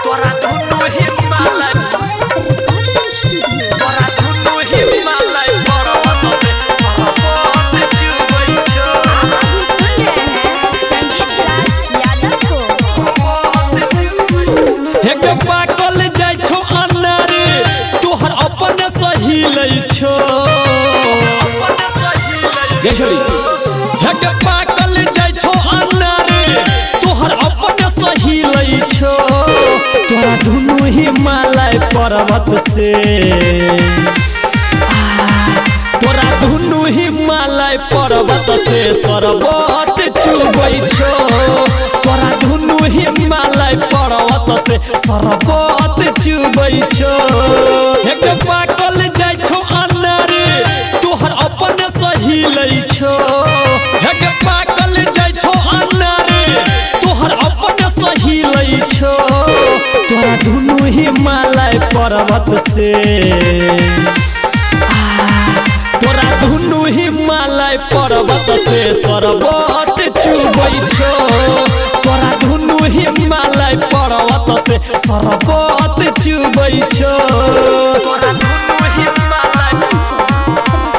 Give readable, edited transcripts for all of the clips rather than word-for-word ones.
तोरा दुनू हिमालय, तोरा दुनू हिमालय पर्वत से शरबत चुबै छौ। आप अभी सुन रहे हैं संजीत लाल यादव को। हे गे पाकल जाइ छौ अनार, तोहर अपन सही लै छौ। गे छोरी, हे गे पाकल जाइ छौ अनार, तोहर अपन सही लै छौ। तोरा दुनू हिमालय पर्वत से, तोरा दुनू हिमालय पर्वत से शरबत चुबै छौ। तोरा दुनू हिमालय पर्वत से शरबत चुबै छौ। हे गे पाकल जाइ छौ अनार, तोहर अपन सही लै छौ। हे गे पाकल जाइ छौ अनार, तोहर अपन सही लै छौ। तोरा दुनू हिमालय पर्वत से, तोरा दुनू हिमालय पर्वत से शरबत चुबै छौ। तोरा दुनू हिमालय पर्वत से शरबत चुबै छौ। तोरा दुनू हिमालय,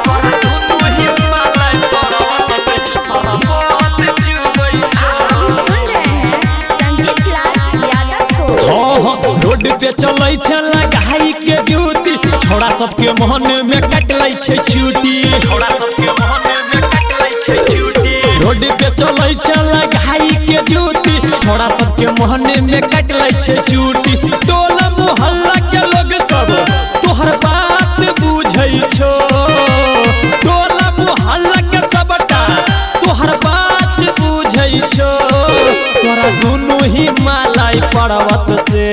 तोरा दुनू हिमालय पर्वत से शरबत चुबै छौ। आप अभी सुन रहे हैं संजीत लाल यादव को। हाँ हाँ, रोड पे चलै छै लगाई के जूती, छोड़ा सबके मोहन में काट लै छै चूटी। छोड़ा सबके मोहन में काट लै छै चूटी। रोड पे चलै छै लगाई के जूती, छोड़ा सबके मोहन में काट लै छै चूटी। टोला मोहल्ला के लोग सब तोहर बात बुझै छौ। टोला मोहल्ला के सबटा तोहर बात बुझै छौ। तोरा दुनू हिमालय पर्वत से,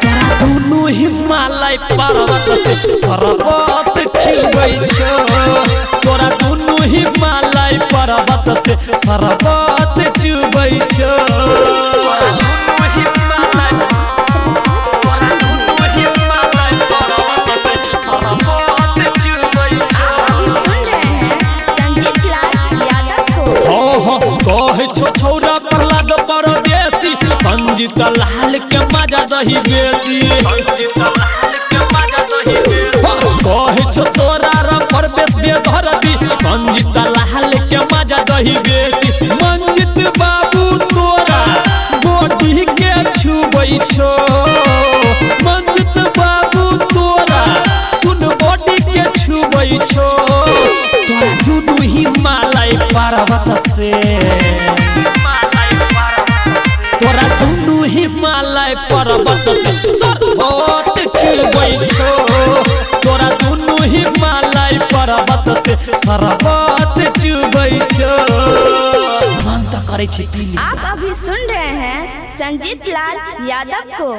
तोरा दुनू हिमालय पर्वत से शरबत चुबै छौ। तोरा दुनू हिमालय पर्वत से शरबत चुबै छौ। तोरा दुनू हिमालय, तोरा दुनू हिमालय पर्वत से शरबत चुबै छौ। आप अभी सुन रहे हैं संजीत लाल यादव को। हाँ हाँ, कहै छौ छौरा प्रहलाद परदेसी, संजीत लाल के मजा दही बेसी। कहै छौ तोरा राम परवेश बेधरती, संजीत लाल के मजा दही बेसी। मंजित बाबू तोरा गोटी के छुबै छौ। मंजित बाबू तोरा सुन बॉडी के छुबै छौ। तोरा दुनू हिमालय पर्वत से, तोरा दुनू हिमालय पर्वत से शरबत चुबै छौ। तोरा दुनू हिमालय पर्वत से शरबत चुबै छौ। मन तऽ करै छै पी ली। आप अभी सुन रहे हैं संजीत लाल यादव को।